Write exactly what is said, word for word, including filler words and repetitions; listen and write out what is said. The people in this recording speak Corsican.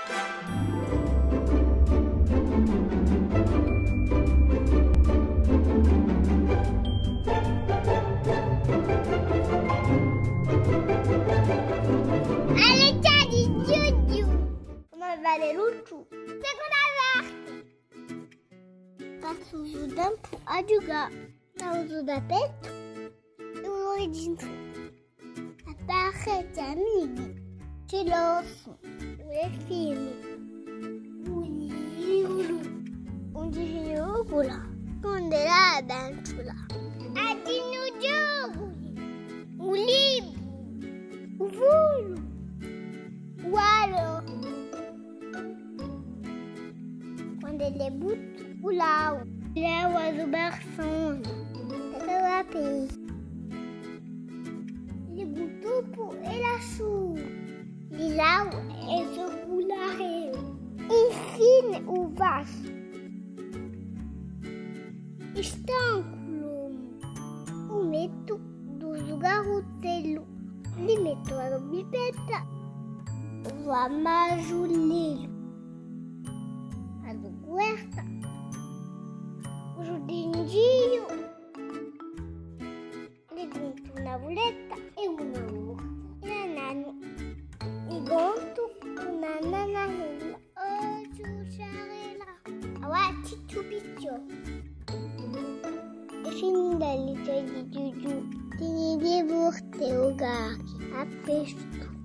Allez, ciao di Giugiu! Come va Lucciu? Seconda parte! Passu u so tempu à ghjucà. Stà u so tappettu è u so registru. Appare i so amichi. Ci l'ossu. U delfinu. U liulu. U liulu. Quandu hè a ventura. Addinu ghjocu. U libru. U volu. U ballu. Quandu hè buttu, u lau. U lau à u so barsone. È u so tappu. Li buttu dopu è lasciu. Li lau è u so cullare. Infine u fasgiu. Hè stancu l'omu. U mettu in u so carruzzellu. Li mettu a so pipetta, u so masgiulellu, a so cuverta, u so dinghjillu, li contu una vuletta è una murta. È nananu, li contu una nananella. Oh, ciucciarella. Avà, cicciu picciu. È finita a lezione di Giugiu. Tenite forte, o cari. À prestu.